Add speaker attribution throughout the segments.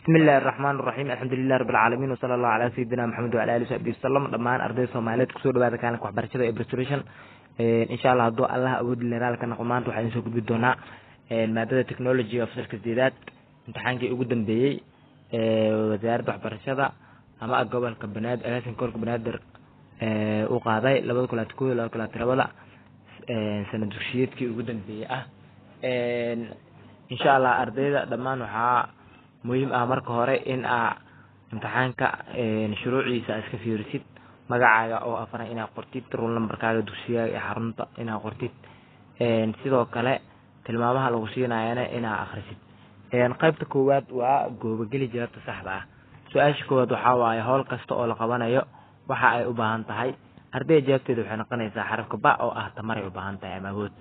Speaker 1: Bismillahi raxmaan raxiim, alxamdulilah rabbi alcaalamiin, wasala allahu calaa sayidina Maxamed wacala alihi saxbihi wasalam. Dhammaan ardayda Soomaaliyeed, kusoo dhawaada kaalinka waxbarashada ee Restoration. Insha Allah, hadduu Allah awood leraal ka noqo, maanta waxaan soo gudbi doonaa maadada technology oo fasalka sideedaad, imtixaankii ugu dambeeyey wasaaradda waxbarashada ama gobolka Banaadir, agaasinka gobolka Banaadir u qaaday 2021, 2022, sanad dugsiyeedkii ugu dambeeyey ah. Insha Allah, ardayda dhammaan waxaa muhiim ah marka hore in aa imtixaanka shuruucdiisa iska fiirisid: magacaaga oo afaran inaad qortid, roll numberkaaga dugsigaaga iyo xarunta inaad qortid, sidoo kale tilmaamaha lagu siinayana inaad akhrisid. Qaybta koowaad waa goobageli jawaabta saxda ah. Su-aasha koowaad waxaa waaye: howl kasta oo la qabanayo waxa ay u baahan tahay. Ardayda, jawaabteeda waxay noqonaysaa xarafka ba oo ah tamaray u baahan tahay ama awood.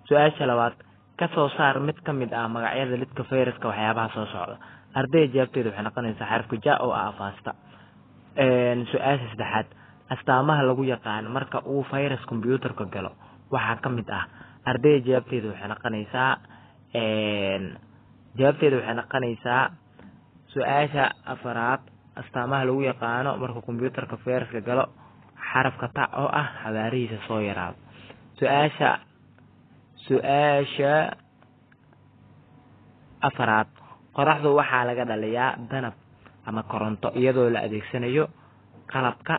Speaker 1: Su-aasha labaad: ka soo saar mid ka mid ah magacyada lidka fayraska waxyaabaha soo socda. Ardayda, jawaabteeda waxay noqonaysaa xarafka ja oo ah afaasta. Su-aasha saddexaad: astaamaha lagu yaqaan marka uu virus computerka galo waxaa ka mid ah. Ardayda, jawaabteeda waxay noqonaysaa su-aasha afaraad, astaamaha lagu yaqaano marka computerka viruska galo, xarafka ta oo ah xawaarihiisa soo yaraado. Su-aasha afaraad: qoraxdu waxaa laga dhaliyaa danab ama koronto iyadoo la adeegsanayo qalabka.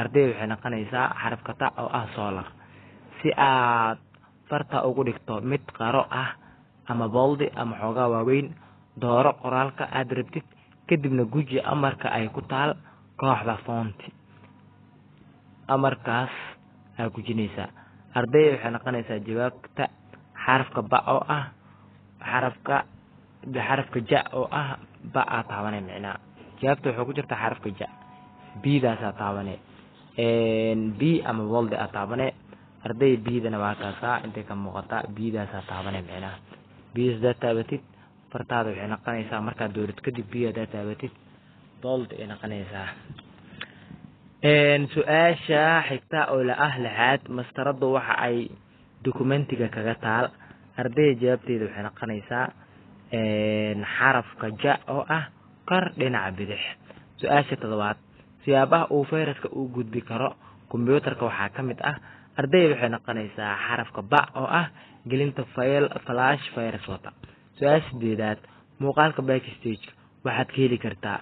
Speaker 1: Ardayda, waxay noqonaysaa xarafka ta oo ah solar. Si aad farta ugu dhigto mid qaro ah ama bold ama xoogaa waaweyn, dooro qoraalka aad rabtid, kadibna guji amarka ay ku taal kooxda font. Amarkaas aa gujinaysaa. Ardayda, waxay noqonaysaa jawaabta xarafka ba oo ah xarafka ja oo ah ba aa taabanay. Micnaha jawaabta waxay ku jirtaa xarafka ja, B-daasaa taabane, B ama bold aa taabane. Arday, B-dana waa kaasaa, intay ka muuqataa, B-daasaa taabane. Micnaha B hadaad taabatid, fartaada waxay noqonaysaa markaad doorid kadib, B hadaad taabatid, bold ay noqonaysaa. Su-aasha xigta oo la ah lixaad: mastaradu waxa ay documentiga kaga taal. Ardayda, jawaabteeda waxay noqonaysaa xarafka ja oo ah kor dhinaca bidix. Su-aasha toddobaad: siyaabaha uu fayraska u gudbi karo combyuutarka waxaa ka mid ah. Ardayda, waxay noqonaysaa xarafka ba oo ah gelinta file flash virus wata. Su-aasha sideedaad: muuqaalka backstage waxaad ka heli kartaa.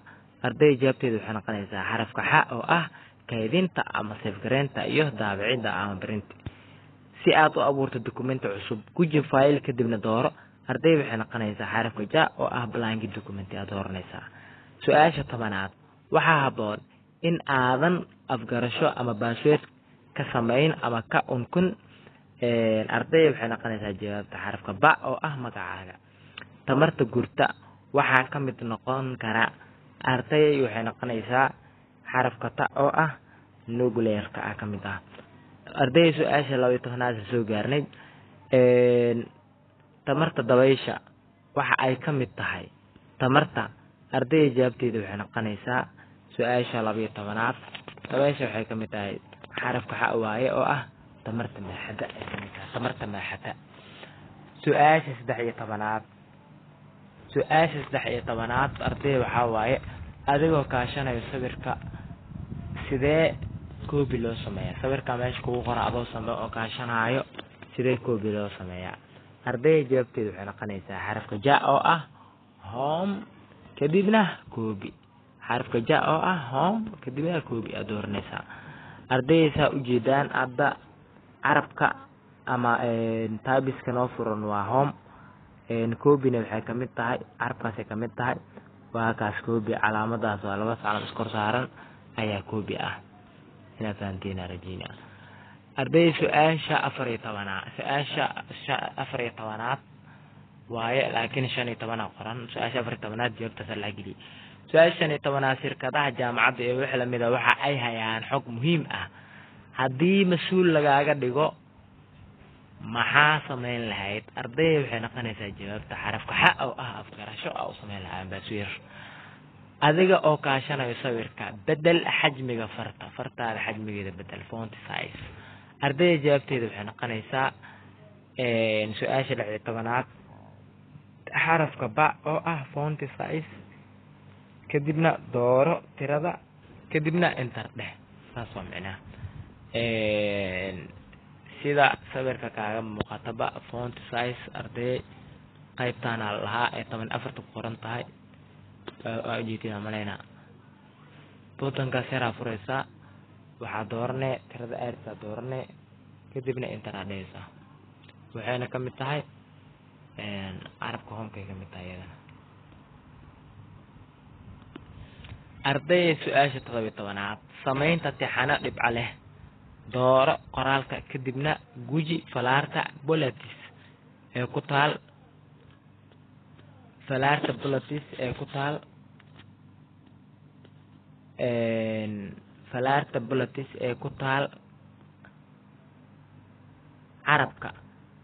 Speaker 1: Ardayda, jawaabteeda waxay noqonaysaa xarafka xa oo ah kaydinta ama save gareynta iyo daabicidda ama print. Si aad u abuurto documenti cusub, guji file, kadibna dooro. Ardayda, waxay noqonaysaa xarafka ja oo ah blank document aad dooranaysaa. Su-aasha 10aad: waxaa habboon in aadan afgarasho ama password ka samayn ama ka unkun. Ardayda, waxay noqonaysaa jawaabta xarafka ba oo ah magacaaga. Tamarta gurta waxaa ka mid noqon kara. Arday, waxay noqonaysaa xarafka ta oo ah nuclearka ah ka mid ah. Arday, su-aasha 12aad soo gaarnay. Tamarta dabaysha waxa ay ka mid tahay tamarta. Ardayda, jawaabteeda waxay noqonaysaa su-aasha 12aad, dabaysha waxay ka mid tahay xarafka xa waaye oo ah tamarta maaxada ay ka mid tahay, tamarta maaxada. Su-aasha 13aad, su-aasha 13aad, ardayda, waxaa waaye: adigoo kaashanayo sawirka, sidee copy loo sameeyaa? Sawirka meesha kugu qoran adoo same oo kaashanaayo, sidee copy loo sameeyaa? Ardayda, jawaabteeda waxay noqonaysaa xarafka ja oo ah home, kadibna copy. Xarafka ja oo ah home, kadibna copy aad dooranaysaa. Ardayda, saa ujeedaan hadda carabka ama tabiska noo furan waa home, copyna waxay kamid tahay carabkaasay kamid tahay. Waa kaas copy, calaamadaas waa laba calam iskor saaran ayaa copy ah. Inaad fahanteen rajeynaa. Arday, su-aasha 14aad, su-aasha 14aad waaye, laakiin 15aa qoran. Su-aasha 14aad jawaabtaas la geliyay. Su-aasha 15aad: shirkadaha jaamacadda iyo wix lamida waxa ay hayaan xog muhiim ah. Haddii mas-uul lagaaga dhigo, maxaa sameyn lahayd? Ardayda, waxay noqonaysaa jawaabta xarafka xa oo ah afgarasho a u sameyn lahaa ambaswiir. Adiga oo kaashanayo sawirka, bedel xajmiga farta. Fartaada xajmigeeda bedel, font size. Ardayda, jawaabteeda waxay noqonaysaa su-aasha 16aad. Xarafka ba oo ah font size, kadibna dooro tirada, kadibna enter dheh. Saas waa micnaha. Sida sawirka kaaga muuqataba, font size, arday, qaybtaana lahaa ee 14-ta ku qoran tahay, waa ujeedina malaynaa. Buttonkaas yaraa fureysaa, waxaa dooranee tirada aadsaa dooranee, kadibna enter aa dheheysaa. Waxayna kamid tahay carabka homekay kamid tahay iyadana. Ardayda, su-aasha 17aad: samaynta tixano dhibco leh. Dooro qoraalka, kadibna guji falaarta bullets ee ku taal, falaarta bullets ee ku taal, falaarta bullets ee ku taal carabka.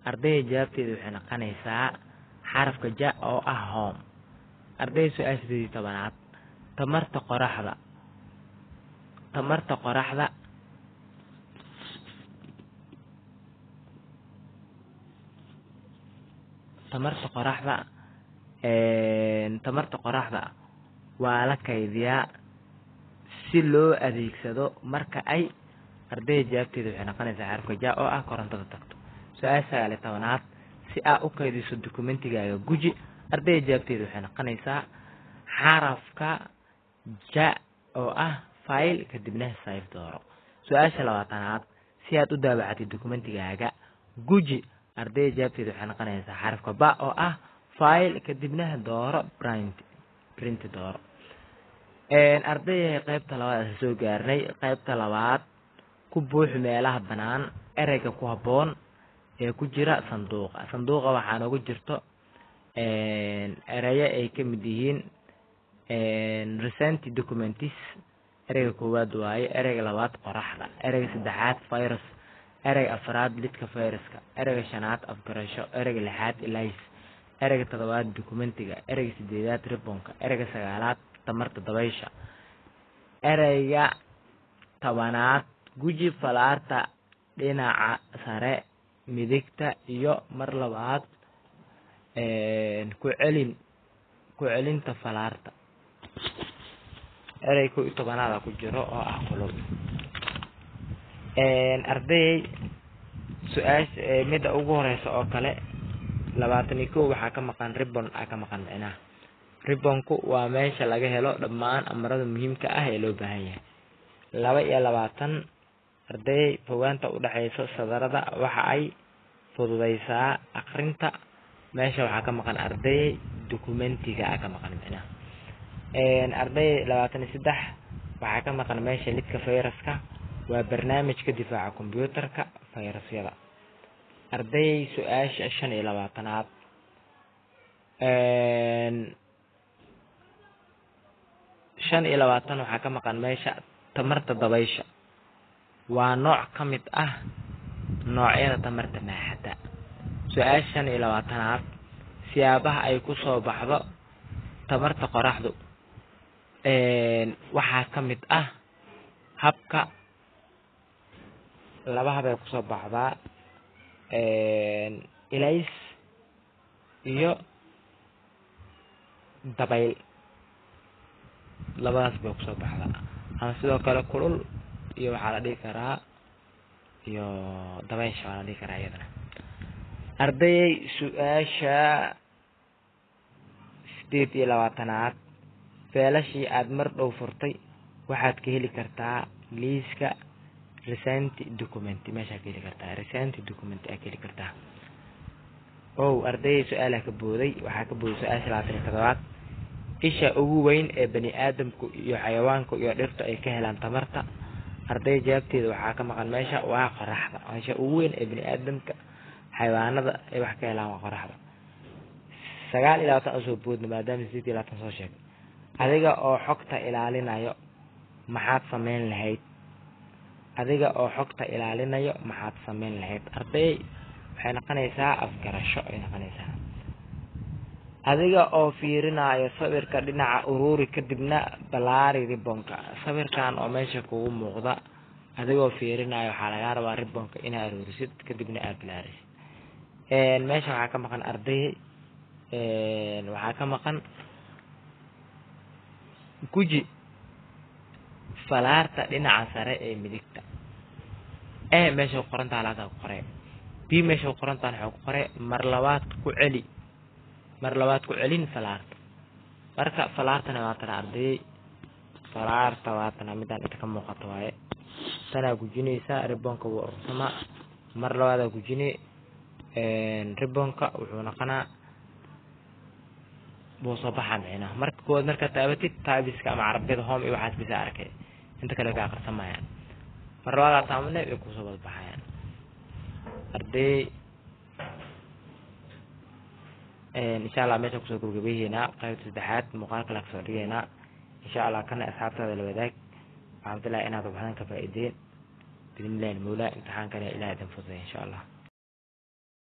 Speaker 1: Ardayda, jawaabteeda waxay noqonaysaa xarafka ja oo ah home. Ardayda, su-aasha 18aad: tamarta qoraxda, tamarta qoraxda tamarta qoraxda tamarta qoraxda waa la kaydiyaa si loo adeegsado marka ay. Ardayda, jawaabteeda waxay noqonaysaa xarafka ja oo ah korontada tagto. Su-aasha 19aad: si aa u kaydiso documentigaaga, guji. Ardayda, jawaabteeda waxay noqonaysaa xarafka ja oo ah file, kadibna save dooro. Su-aasha 20aad: si aad u daabacatid documentigaaga, guji. Ardayda, jawaabteeda waxay noqonaysaa xarafka ba oo ah file, kadibna dooro print, print dooro. Ardayda, qaybta labaad aan soo gaarnay. Qaybta labaad: ku buuxi meelaha banaan ereyga ku habboon ee ku jira sanduuqa. Sanduuqa waxaa noogu jirto ereyo ay kamid yihiin recent documents, ereyga koowaad waaye; ereyga labaad, qoraxda; ereyga saddexaad, virus; ereyga afraad, lidka viruska; ereyga shanaad, afgarasho; ereyga lixaad, ilays; ereyga toddobaad, documentiga; ereyga sideedaad, ribbonka; ereyga sagaalaad, tamarta dabaysha; ereyga 10aad, guji falaarta dhinaca sare midigta iyo mar labaad ku celin, ku celinta falaarta. Erey 11aad ku jiro oo ah kulul. Ardayey, su-aasha midda ugu horeysa oo kale, 21, waxaa ka maqan ribbon aa ka maqan. Micnaha ribbonku waa meesha laga helo dhammaan amarada muhiimka ah ee loo baahan yahay. 22, ardayey, fogaanta udhexeysa sadarada waxa ay fududeysaa akrinta. Meesha waxaa ka maqan, ardayey, documentiga aa ka maqan. Micnaha, arday, 23, waxaa ka maqan meesha lidka fayraska. Waa barnaamij ka difaaca combyuutarka fayrasyada. Ardayey, su-aasha 25aad, 25, waxaa ka maqan meesha tamarta dabaysha. Waa nooc ka mid ah noocyada tamarta maaxada. Su-aasha 25aad: siyaabaha ay kusoo baxdo tamarta qoraxdu waxaa ka mid ah habka, laba hab ay kusoo baxdaa: ilays iyo dabayl, labadaas bay kusoo baxdaa. Ama sidoo kale kulul iyo waxaa la dhihi karaa iyo dabaysha waa la dhihi karaa iyadana. Ardayey, su-aasha 28aad: feelashii aad mar dhow furtay waxaad ka heli kartaa liiska recent document. Meeshaa ka heli kartaa recent document aa ka heli kartaa. Ow, ardayey, su-aalaa ka booday, waxaa ka booday su-aasha 27aad: isha ugu weyn ee bani aadamku iyo xayawaanku iyo dhirtu ay ka helaan tamarta. Arday, jawaabteeda waxaa ka maqan meesha waa qoraxda. Meesha ugu weyn ee bani aadamka, xayawaanada ay wax ka helaan waa qoraxda. 29 aan soo boodno, maadaama 28 soo sheegay. Adiga oo xogta ilaalinayo, maxaad sameyn lahayd? Adiga oo xogta ilaalinayo, maxaad sameyn lahayd? Arday, waxay noqonaysaa afgarasho ay noqonaysaa. Adiga oo fiirinayo sawirka dhinaca ururi, kadibna balaari ribbonka. Sawirkan oo meesha kugu muuqda adigoo fiirinayo, waxaa lagaa rabaa ribbonka inaad aruurisid, kadibna aad balaarisid. Meesha waxaa ka maqan, arday, Waxaa ka maqan guji falaarta dhinaca sare ee midigta. E meesha ku qorantaha halaasaa ku qoree, B meesha ku qorantahan waxaa ku qoree mar labaad ku celi, mar labaad ku celin falaarta. Marka falaartana waa tana, ardayey, falaarta waa tana, midaan inta ka muuqato waaye. Tanaa gujinaysaa, ribbonka wuu urursamaa. Mar labaadaa gujine, ribbonka wuxuu noqonaa, wuu soo baxaa micnaha. Marka koowaad markaad taabatid tabska ama carabiyada home iyo waxaas bisa arkay, inta kale way ka aqrisamayaan. Mar labaadaa taabane, way kusoo wada baxayaan, arday. Insha Allah meesha kusoo gabagabeyeynaa qaybta saddexaad, muuqaal kale kasoo dhigeynaa insha Allah. Kana asxaabtaada la wadaag. Waxaan filayaa inaad waxdan ka faa'iideen biidnillahi almawlaa. Imtixaankana Ilaah idin fusay insha Allah.